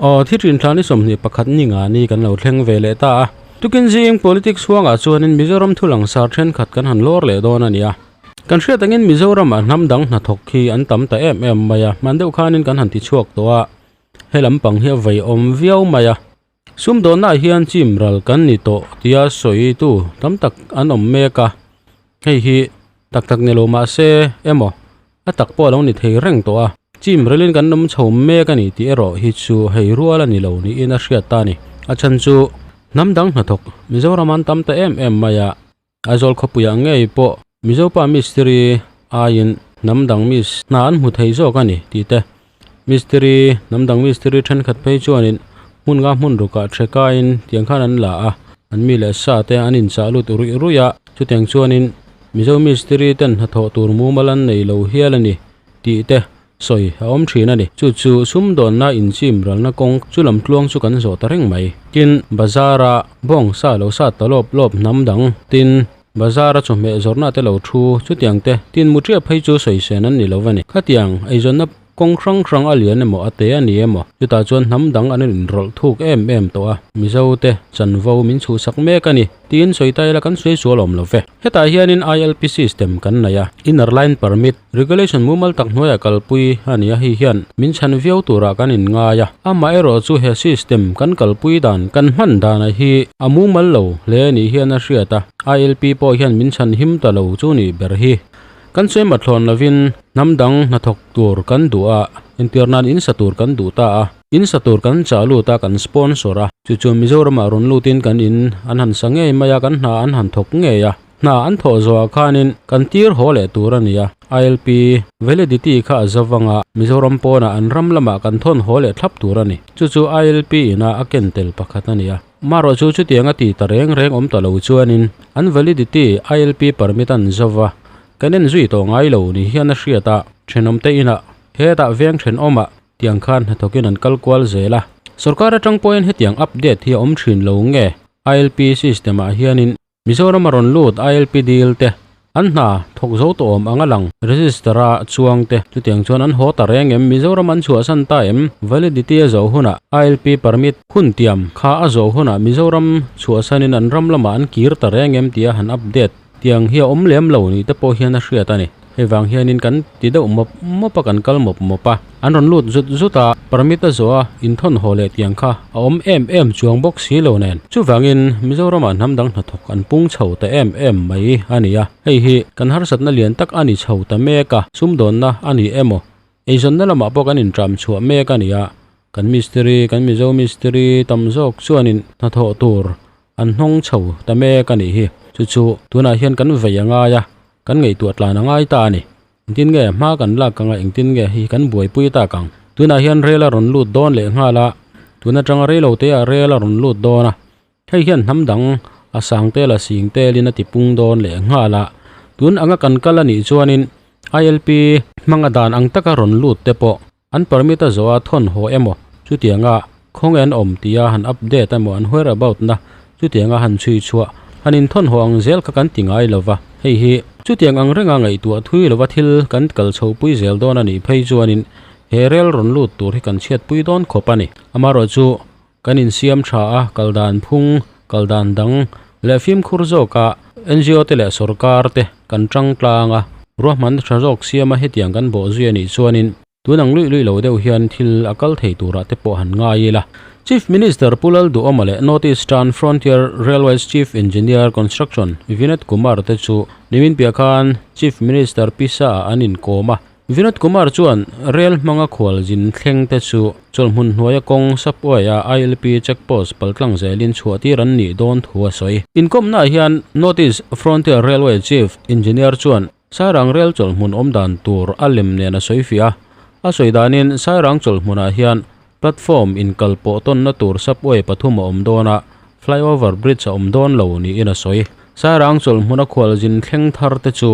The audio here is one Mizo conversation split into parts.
Aw, thi thin thla ni 21 ni nga ni kan lo thleng ve leh ta a. Tukin zing politics huangah chuanin Mizoram thu langsar thenkhat kan han lawr leh dawn a ni a. Kan hriat angin Mizoramah hnam dang hnathawk hi an tam ta em em mai a, hman deuh khanin kan han ti chhuak tawh a, he lampang hi a vei awm viau mai a. Sumdawnnaah hian chim ral kan ni tawh tia sawitu tam tak an awm mek a, hei hi tak tak ni lo mah se emaw a tak pawh a lo ni thei reng tawh a, chim ralin kan awm chho mek a ni tih erawh hi chu hei rual a ni lo niin a hriat ta a ni. A chhan chu hnam dang hnathawk Mizoram an tam ta em em mai a. Aizawl khawpuiah ngei pawh Mizopa mistiri aiin hnam dang mis hna an hmu thei zawk a ni tih te, mistiri hnam dang mistiri thenkhat phei chuanin hmun nga hmun rukah thekaiin tiang khan an la a, an mi leh sa te an inchah lut ruih ruih a, chutiang chuanin Mizo mistiri ten hnathawh tur mumal an nei lo hial a ni tih te Sawi a awm thin a ni. Chu chu sumdawnna inchim ralna kawng chu lam tluang chu kan zawh ta reng mai. Tin, bazara bawng sa lo sat ta lawp lawp hnam dang. Tin, bazara chawhmeh zawrhna te lo thu chutiang te. Tin, muṭia phei chu sawi sen an ni lo va ni. Khatiang eizawnna kawng hrang hrang a lian emaw a te a ni emaw, chutah chuan hnam dang an inrawlh thuk em em tawh a. Mizo te chanvo min chhuhsak mek a ni. Tiin sawi ta ila kan sawi sual awm lo ve. Hetah hianin ILP system kan nei a, Inner Line Permit, Regulation mumal tak hnuaiah kalpui a ni a, hei hian min chhan viau turah kan inngai a. Amaherawh chu he system kan kalpui dan, kan hman danah hi a mumal lo hle nih hian a hriat a, ILP pawh hian min chhan him ta lo chu nih ber hi. Kan sawi mathlawn lovin hnam dang hnathawk tur kan duh a, entir nan in sa tur kan duh ta a. In sa tur kan chah lut a, kan sponsor a. Chu chu Mizoramah rawn lutin kan in an han sa ngei mai a, kan hna an han thawk ngei a. Hna an thawh zawhah khanin kan tir haw leh tur a ni a. ILP validity kha a zo vang a, Mizoram pawnah an ram lamah kan thawn haw leh thlap tur a ni. Chu chu ILP ina a ken tel pakhat a ni a. Marawh chu chutiang a ti ta reng reng awm ta lo chuanin an validity ILP permit an zo va, kan en zui tawh ngai lo ni hian a hriat a. Thenawmte inah hetah veng thenawmah Tiang khan hnathawkin an kal kual zel a. Sorkar atang pawhin hetiang update hi a awm thin lo nge? ILP system ah hianin Mizoram a rawn lut ILP deal te, an hna thawk zo tawh awm ang a lang register a chuang te, chutiang chuan an haw ta reng em? Mizoram an chhuahsan ta em? Validity a zawh hunah ILP permit hun tiam kha a zawh hunah Mizoram chhuahsanin an ram lamah an kir ta reng em tia han update Tiang hi a awm lem lo nih te pawh hian a hriat a ni. Hei vang hianin kan ti deuh mawp mawp a, kan kal mawp mawp a. An rawn lut zut zut a, permit a zawh a, inthawn haw leh tiang kha a awm em em chuang bawk si lo nen. Chuvangin Mizoramah hnam dang hnathawk an pung chho ta em em mai a ni a. Hei hi kan harsatna lian tak a ni chho ta mek a, sumdawnna a ni emaw, eizawnna lamah pawh kan intram chhuah mek a ni a. Kan mistiri, kan Mizo mistiri tam zawk chuanin hnathawh tur An hnawng chho ta mek a nih hi. Chu chu tunah hian kan vei a ngai a, kan ngaihtuah tlan a ngai ta a ni. Engtin nge hma kan lak ang a, engtin nge hi kan buaipui tak ang. Tunah hian rel a rawn lut dawn leh nghal a, tun atanga rei lo te ah rel a rawn lut dawn a. Hei hian hnam dang a sang tel a sing telin a ti pung dawn leh nghal a. Tun anga kan kal a nih chuanin ILP hmanga dan ang taka rawn lut te pawh An permit a zawh a thawn haw emaw chutianga khawnge an awm tia han update emaw an whereabout na chutianga han chhui chhuah han inthawn haw ang zel kha kan ti ngai lova hei hi chutiang ang renga ngaihtuah thui lova thil kan kal chho pui zel dawn a nih phei chuanin he rel rawn lut tur hi kan chhiat pui dawn khawp a ni. Amaherawhchu kan insiam tha a kal dan phung kal dan dang leh fimkhur zawka NGO te leh sorkar te kan tang tlang a ruahmanna tha zawk siama hetiang kan bawh zui a nih chuanin Tun ang luih luih lo deuh hian thil a kal thei turah te pawh han ngai ila. Chief Minister Pu Lalduhawma leh North Eastern Frontier Railways Chief Engineer Construction Vinod Kumar te chu nimin piah khan Chief Minister Pisa ah an inkawm a. Vinod Kumar chuan rel hmanga khualzin thleng te chu chawlhmun hnuaia kawng Subway a ILP check post paltlang zelin chhuahtir an nih dawn thu a sawi. Inkawmnaah hian North East Frontier Railway Chief Engineer chuan Sairang rel chawlhmun awm dan tur a lem nen a sawi fiah a, a sawi danin Sairang chawlhmunah hian platform inkal pawh tawnna tur subway pathum a awm dawn a, flyover bridge a awm dawn lo niin a sawi. Sairang chawlhmuna khualzin thleng thar te chu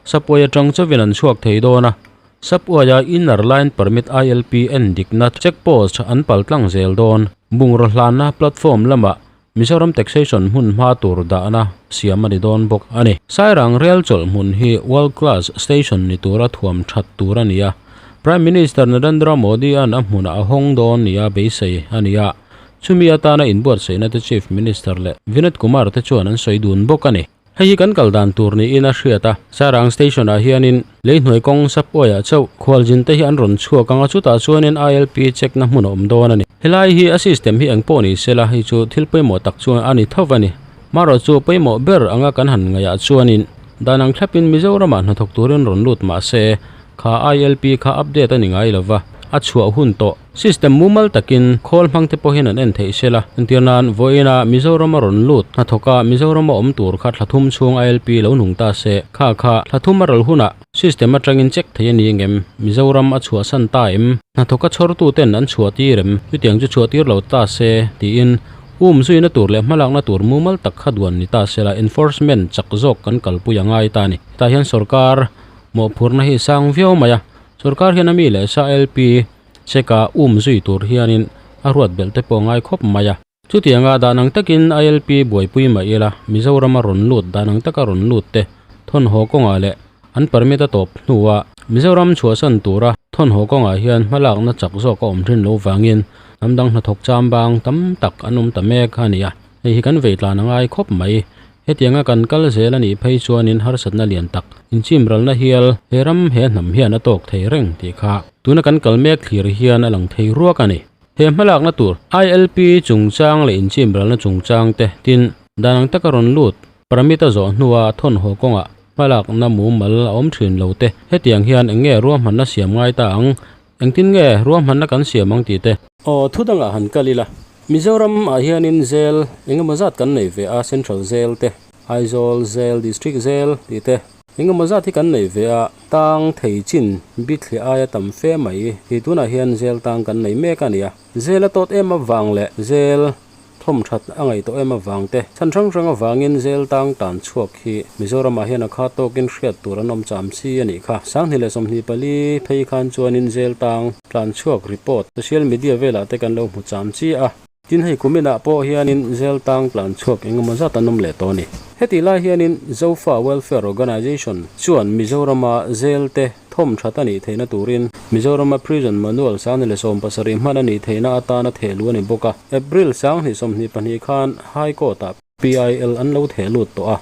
subway atang chauhin an chhuak thei dawn a, subway-a inner line permit ILP en dikna check post an paltlang zel dawn. Bungraw hlanna platform lamah Mizoram Taxation hmun hma tur dahna siam a ni dawn bawk a ni. Sairang Rel chawlh hmun hi World Class Station ni tura thuam that tur a ni a. Prime Minister Narendra Modi-a'n a hmunah a hawng dawn nia beisei a ni a, chumi atana inbuatsaihna te Chief Minister leh Vinod Kumar te chuan an sawi dun bawk a ni. Hei hi kan kal dan tur niin a hriat a, Sarang Station ah hianin leihnuai kawng Subway-ah chauh khualzin te hi an rawn chhuak ang a, chutah chuanin ILP check na hmun a awm dawn a ni. Helai hi a system hi engpawh ni sela hei chu thil pawimawh tak chuan a ni tho a ni. Marawh chu pawimawh ber anga kan han ngaihah chuanin dan ang thlapin Mizoramah hnathawk turin rawn lut mah se kha ILP kha update a ni ngai lova, a chhuah hun tawh. System mumal takin khawl hmang te pawhin an en theih sela. Entir nan, vawiina Mizorama rawn lut hnathawka Mizorama awm tur kha thla thum chhung ILP lo nung ta se, kha kha thla thum a ral hunah system atangin check thei a ni ngem? Mizoram a chhuahsan ta em? Hnathawka chhawrtu ten an chhuah tir em? Chutiang chu chhuah tir lo ta se, tiin um zuina tur leh hmalakna tur mumal tak kha duan ni ta sela enforcement chak zawk kan kalpui a ngai ta a ni. Hetah hian sorkar mawhphurhna hi sang viau mai a, sorkar hian a mi leh sa LP cheka um zui tur hianin a ruat belh te pawh a ngai khawp mai a. Chutianga dan ang takin ILP buaipui mah ila Mizorama rawn lut dan ang taka rawn lut te thawnhaw kawngah leh an permit a tawp hnua Mizoram chhuahsan tura thawnhaw kawngah hian hmalakna chak zawk a awm thin lo vangin hnam dang hnathawk chambang tam tak an awm ta mek a ni a, hei hi kan veitlan a ngai khawp mai. Hetianga kan kal zel a nih phei chuanin harsatna lian tak, inchimralna hial he ram he hnam hian a tawk thei reng tih kha tuna kan kal mek thlir hian a lang thei ruak a ni. He hmalakna tur ILP chungchang leh inchimralna chungchang te tin dan ang taka rawn lut permit a zawh hnua thawnhaw kawngah hmalakna mumal a awm thin lo te hetiang hian eng nge ruahmanna siam ngai ta ang Engtin nge ruahmanna kan siam ang tih te? Aw, thu dangah han kal ila. Mizoram ah hianin zel engemaw zat kan nei ve a, Central zel te, Aizawl zel, District zel tih te engemaw zat hi kan nei ve a, tang thei chin bithliah aia tam fe mai hi tunah hian zel tang kan nei mek a nia. Zel a tawt em avang leh zel Thawm that a ngaih tawh em avang te, chhan hrang hrang avangin zel tang tan chhuak hi Mizoramah hian a kha tawkin hriat tur an awm cham chi a nih kha. 2024 phei khan chuanin zel tang tlan chhuak report social media velah te kan lo hmu cham chi a. Tin hei kuminah pawh hianin zel tang tlan chhuak engemaw zat an awm leh tawh a ni. Hetih lai hianin Zofa Welfare Organisation chuan Mizorama zel te Thawm that a nih theihna turin Mizorama Prison Manual 2017 hman a nih theihna atana theh luh a ni bawk a. April 2022 khan High Court-ah PIL an lo theh lut tawh a.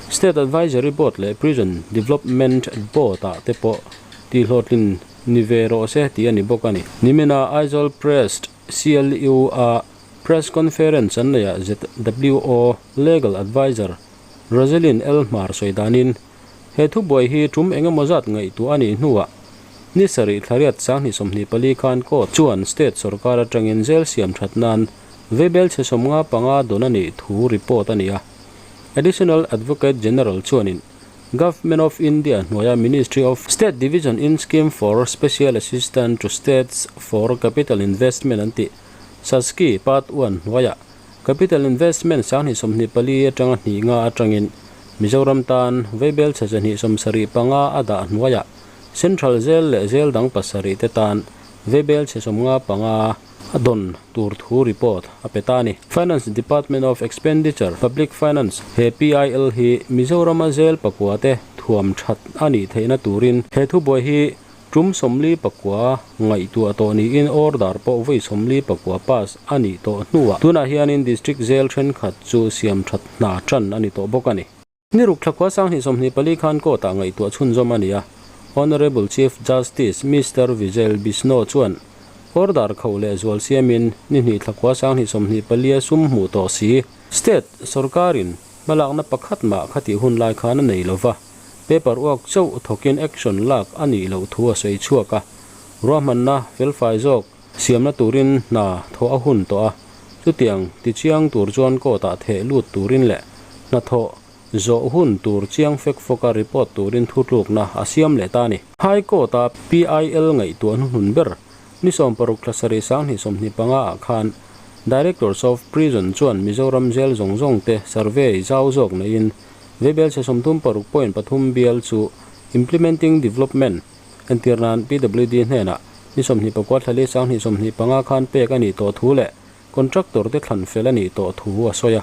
State Advisory Board leh Prison Development Board-ah te pawh tihhlawhtlin ni ve rawh se tih a ni bawk a ni. Nimina Aizawl Press CLU-a Press Conference an neihah ZWO Legal Adviser Roselyn L. Hmar sawi danin, He thubuai hi tum eng emaw zat ngaihtuah a nih hnuah ni sarih thlariat 2024 khan court chuan state sorkar atangin jail siam that nan veibel chhe 55 dawn a nih thu report a ni a. Additional Advocate General chuanin Government of India hnuaia Ministry of State Division in Scheme for Special Assistance to States for Capital Investment an tih SASCI Part I hnuaiah Capital Investment 2024 atanga hnih nga atangin Mizoram tan veibel chhe 275 a dah hnuaiah Central Zel leh Zel dang pasarih te tan veibel chhe 55 a dawn tur thu report a pe ta a ni. Finance Department of Expenditure, Public Finance, he PIL hi Mizorama zel pakua te thuam that a nih theihna turin he thubuai hi Tum 44 ngaihtuah tawh niin order pawh vawi 44 pass a nih tawh hnuah tunah hianin District Jail thenkhat chu siam that hna tan a ni tawh bawk a ni. Ni ruk thlakhua 2024 khan court-ah ngaihtuah chhunzawm a ni a, Honourable Chief Justice Mister Vijay Bishno chuan order khauh leh zual siamin ni hnih thlakhua 2024 a sum hmuh tawh si State sorkarin hmalakna pakhat mah khatih hun lai khan a nei lova. Paper uak chauh thawkin action lak a nih loh thu a sawi chhuak a, ruahmanna felfai zawk siamna turin hna thawh a hun tawh a, chutiang tichiang tur chuan court-ah theh lut turin leh hnathawh zawh hun tur chiang fek fawka report turin thutlukna a siam leh ta a ni. High Court-a PIL ngaihtuah hnuhnun ber ni 16 thla sarih 2025 ah khan Directors of Prison chuan Mizoram jail zawng zawng te survey zau zawk neiin Veibel chhe 36.3 bial chu Implementing Development entir nan PWD hnenah ni 24 thla li 2025 khan pek a nih tawh thu leh contractor te thlan fel a nih tawh thu a sawi a.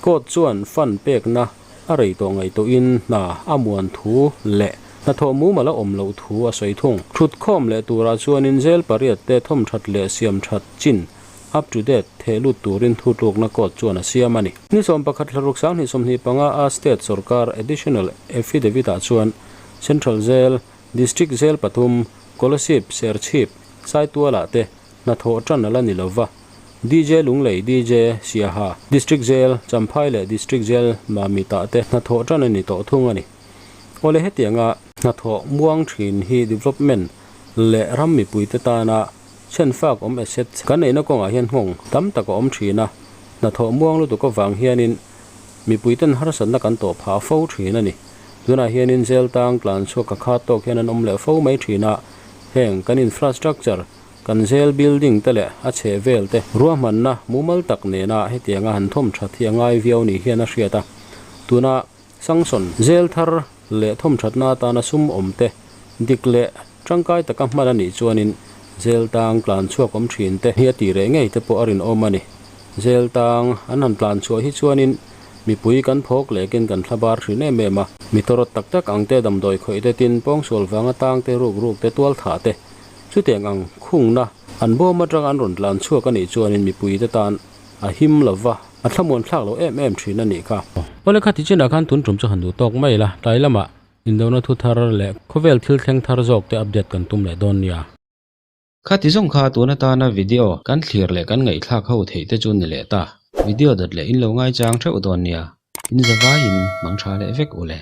Court chuan fund pekna a rei tawh ngaihtuahin hna a muan thu leh. Hnathawh mumal a awm loh thu a sawi thung. Thutkhawm leh turah chuanin jail pariat te thawmthat leh siamthat chin, up to date, theh lut turin thutlukna court chuan a siam a ni. Ni 11 thlaruk 2025 a state sorkar additional affidavit ah chuan Central Jail, District Jail pathum, Kolasib, Serchhip, Saitualah te hnathawh tan a la ni lova. DJ Lunglei, DJ Siaha, District Jail, Champhai leh District Jail Mamit-ah te hnathawh tan a ni tawh thung a ni. Awle hetianga hnathawh muang thin hi development leh ram mipuite tana chhenfak awm asset kan neihna kawngah hian nghawng tam tak a awm thin a, hnathawh muang lutuk avang hianin mipuiten harsatna kan tawh phah fo thin a ni. Tunah hianin jail tang tlan chhuak a khat tawk hian an awm leh fo mai thin a, heng kan infrastructure, Kan jail building te leh a chheh vel te ruahmanna mumal tak nena hetianga han thawm that hi a ngai viau ni hian a hriat a. Tuna sanction jail thar leh thawm thatna atana sum awm te dik leh tangkai taka hman a nih chuanin jail tang tlan chhuak awm thin te hi a tih reh ngei te pawh a rinawm a ni. Jail tang an han tlan chhuah hi chuanin mipui kan phawk lekin kan thla bar thin em em a. Mi tawrawt tak tak ang te damdawi khawih te tin pawngsual vanga tang te ruk ruk te tual thah te Chutiang ang khungna an bawm atanga an rawn tlan chhuak a nih chuanin mipuite tan a him lo va, a thlamuan thlak lo em em thin a nih kha. Awle kha tichinah khan tun tum chu han duh tawk mai la, tlai lamah indona thu thar leh khawvel thil thleng thar zawk te update kan tum leh dawn nia. Khati zawng kha tun atana video kan thlir leh kan ngaihthlak ho theih te chu ni leh ta. Video dawt leh in lo ngaichang theuh dawn nia. In zavaiin hmang tha leh vek u le.